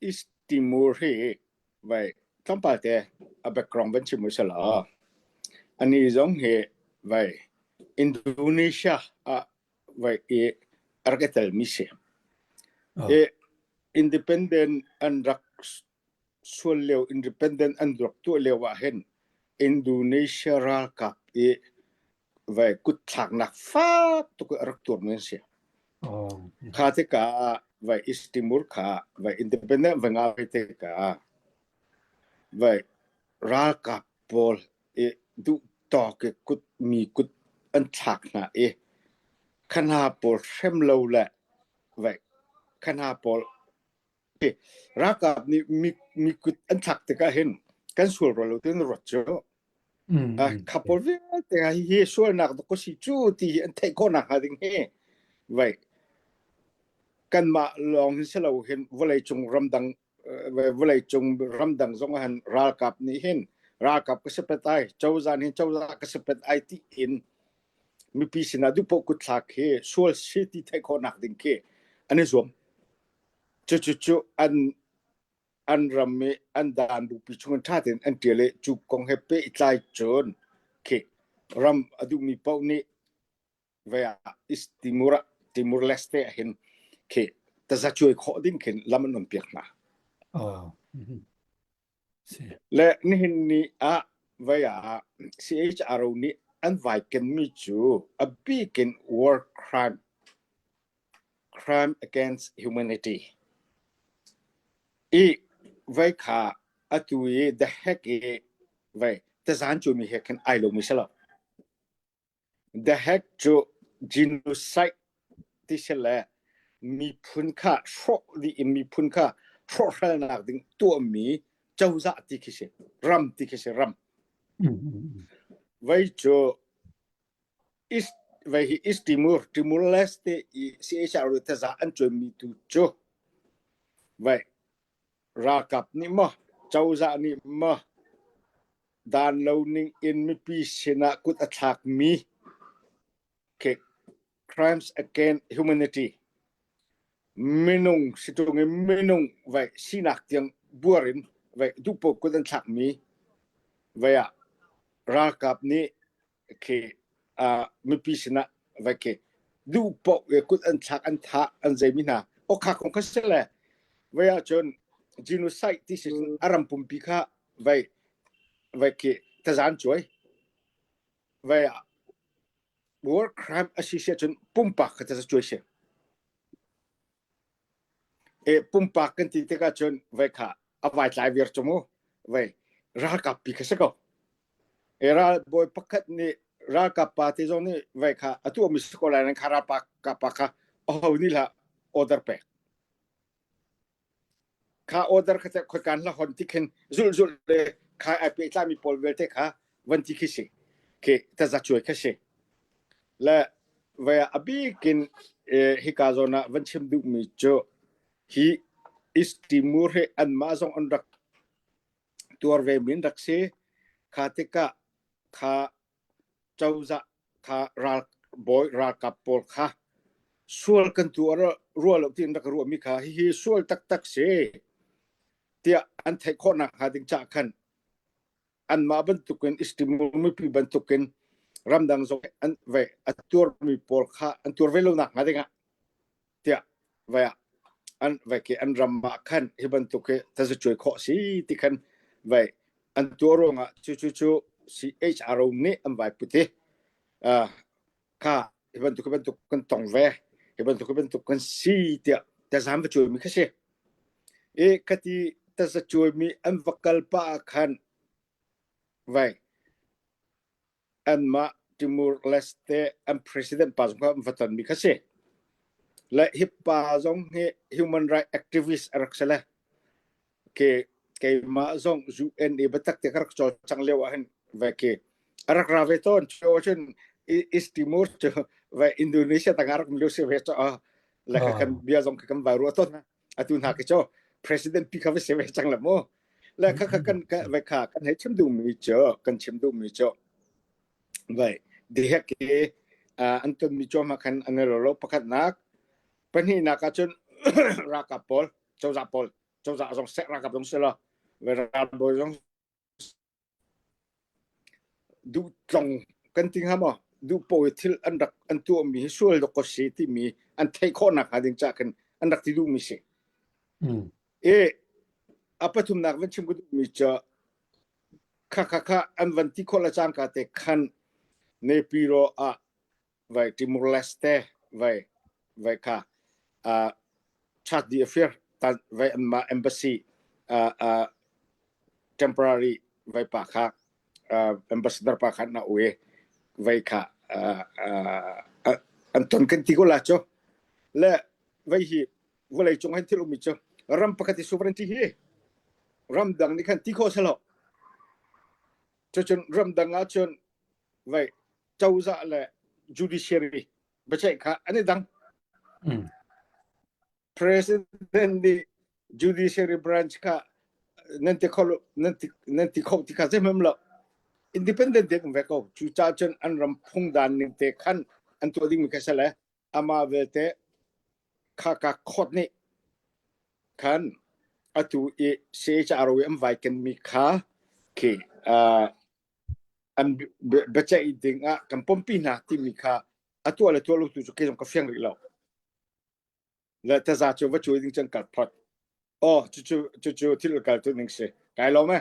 East Timor hi vai tlawmpal te a background van chim u selaw ani zong hi vai Indonesia ah vai i a rak i telmi si. Oh. I independent an rak sual lio independent an rak tuah lio ah hin Indonesia ralkap i vai kutthlaknak fak tuk a rak tuarmi an si. Oh. Kha tikah vai East Timor kha vai independent va ngah ve tikah vai ralkap pawl i duh tawk i kut mi kut an thlak hna i khana pawl hrem lo le vai khana pawl ralkap nih mi, mi kut an thlak tikah hin kan sual rua lo tin ruat cu Mm, mm. kha pawl vialte hi sualnak dok si cu ti hi an theih khawh nak hnga ding hi vai kanmah lawng hin si lo hin vawleicung ramdang vawleicung ramdang zong ah hin ralkap nih hin ralkap ka si pet ai cozah nih cozah ka si pet ai ti in mipi sinah duhpoh kutthlak hi sual si ti theih khawh nak ding khi an i zuam. Cucu an an ram i an dan bupi chung in ṭha tein an ṭial i cu kong he pehtlai cun khi ram a duhmi paoh nih vei ah East Timor ah Timor Leste ah hin khi tazacuai khawh ding khin lam an on piak hna. Oh. Mhm. Si. Le nihin ni ah vei ah CHRO nih an vai kenmi cu a bik in war crime crime against humanity i vei kha atu i the heck i vei tazan cumi he khin ai lomi si lo. The Hague cu genocide ti si le miphun kha hrawh dih in miphun kha hrawhhralnak ding tuahmi cozah ti khi si ram ti khi si ram. Vei cu East vei hi East Timor Timor Leste i CHR taza an cuanmi tu cu vei ralkap nih maw cozah nih maw Dan lo ning in mipi sinah kut a thlakmi crimes against humanity minung situng in minung vai sinak tiang buar in vai duhpo kut an thlakmi vai ah ralkap nih khi mipi sinah vai khi duh paoh i kut an thlak an thah an zeimi hna okha kong kha si le vai ahcun genocide ti si a ram pumpi kha vai vai khi tazan cuai vai ah war crime a si si ahcun pumpak kha taza cuai si E pumpak kan ti tikah cun vai kha a vai tlai viar cu mu vai ralkap pi kha si ko. E ral bawi pakhat nih ralkap pa te zong nih vai kha a tuahmi si ko lai nan kha ralpak pa kha aho nih lah order pek. Kha order kha te khoikan hla hon ti khin zulh zulh le kha ai pehtlaimi pawl vialte kha van ti khi si. Khi taza cuai kha si. Le vai a bikin hika zawn ah van chim duhmi cu hi East Timor hi anmah zong an rak tuar ve min rak si. Kha tikah kha cozah kha ral bawi ralkap pawl kha sual kan tuar rua lo tiin rak ruahmi kha hihi sual taktak si tiah an theih khawh nak hnga ding cah khan anmah bantukin East Timor mipi bantukin ramdang zong an ve a tuarmi pawl kha an tuar ve lo nak hnga dingah tiah vai ah an vai khi an ram ah khan hi bantuk hi tazacuai khawh si ti khan vai an tuah ruangah cu cu cu CHRO nih an vai put i kha hi bantuk hi bantuk kan tong ve hi bantuk hi bantuk kan si tiah tazam va cuai mi kha si i khati tazacuai mi an va kal pa ah khan vai anmah Timor Leste an president pa zong kha an va tonmi kha si. Le hi pa zong hi human right activist a rak si le ke keimah zong UN i biatak te ka rak cawlcang lio ah hin ve ke a rak ra ve tawn cu cun East Timor cu ve Indonesia tang a rak um lio si ve cho le ka kan bia zong ka kan vai ruah tawn atu hna ke cho president pi kha va si ve cang la mu le kha kha kan ve kha kan hei chim duhmi cu kan chim duhmi cu vai dihek ke an tonmi cu ma khan an lo lo pakhatnak pahnihnak ah cun ralkap pawl cozah pawl. Cozah zong seh ralkap zong seh law ralbawi zong duh tlong kan ti hnga maw duh pawi thil an rak an tuahmi hi sual dok ko si timi an theih khawhnak hnga ding ca khin an rak ti duhmi si. E a pathumnak van chim ka duhmi cu kha kha kha an van ti khawh le cangka te khan Nepiro ah vai Timor Leste vai vai kha uh, Chad di affair tan vai anmah embassy uh, uh, temporary vai pa kha uh, ambassador pa kha na ue vai kha uh, uh, an ton kan ti ko la cho le vai hi vawlei cung hin thil ummi cu ram pakhat i sovereignty hi ramdang nih khan ti khawh selo cucun ramdang ah cun vai cozah le judiciary biaceih kha an i dang president nih judiciary branch kha nan ti kho nan ti nan ti kho ti kha zeihmanh lo independent te um ve ko cu ca cun an ram phung dan ning te khan an tuah ding mi kha sale ama velte kha ka court nih khan atu i CHRO an vai ken mi kha khi an biaceih ding ah kan pompi hna timi kha a tuah le tuah lo tu cu kei zong ka fiang rih lo le taza cu va cuai ding cun kal phot oh cucu cucu thil kal tu ning si kai lo me.